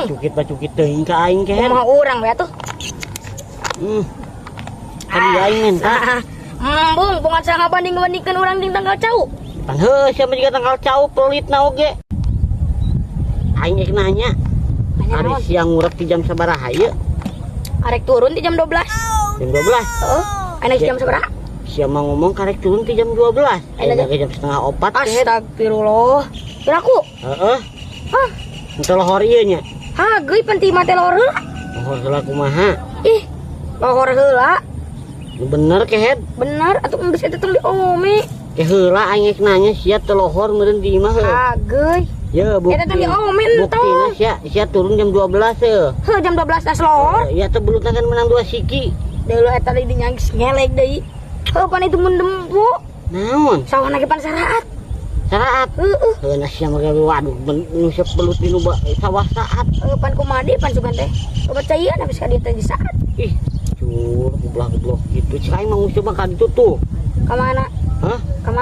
Bacukit-bacukit teuing ka aing, kehed. Kumaha urang we atuh. Kan di aing minta. Ah, embung bunga sangat banding-bandingkeun urang jeung tangkal cau. Pan heuh sia mah jiga tangkal cau pelit na oge. Aing rek nanya, Nanya ari naon? Sia ngurep di jam sabaraha ieu? Karek turun di jam 12. Jam 12. Heeh. Ayeuna jam sabaraha? Sia mah ngomong karek turun di jam 12. Ayeuna Ayeuna ge jam 3.30, kehed. Astagfirullah. Kiraku. Heeh. Hah? Henteu lohor ieu nya. Ha, geuy pan ti mah teh lohor heula. Lohor heula kumaha? Ih, lohor heula. Nu bener, kehed. Bener atuh, geus eta tong diome. Ke heula aing rek nanya sia teu lohor meureun di imah heuh. Ha, geuy. Ya bukti. Eta teh diomen Buktina tong. Sia sia turun jam 12 heuh. Heuh, jam 12 tas lohor. Ya teh belutna kan menang dua siki. Deuleu eta deui dinyangis ngelek deui. Heuh, pan itu mun dempu. Naon? Sawahna ge pan saraat. Saraat. Heeh. Heuh na sia mah gawe waduh nguseup belut di nu sawah saat. Heuh, pan kumaha deui, pan sugan teh. Loba caian habis ka dieu teh di saat. Ih, cur goblok goblok gitu. Cik aing mah nguseup mah ka ditu tuh. Ka mana? Hah? Ka mana?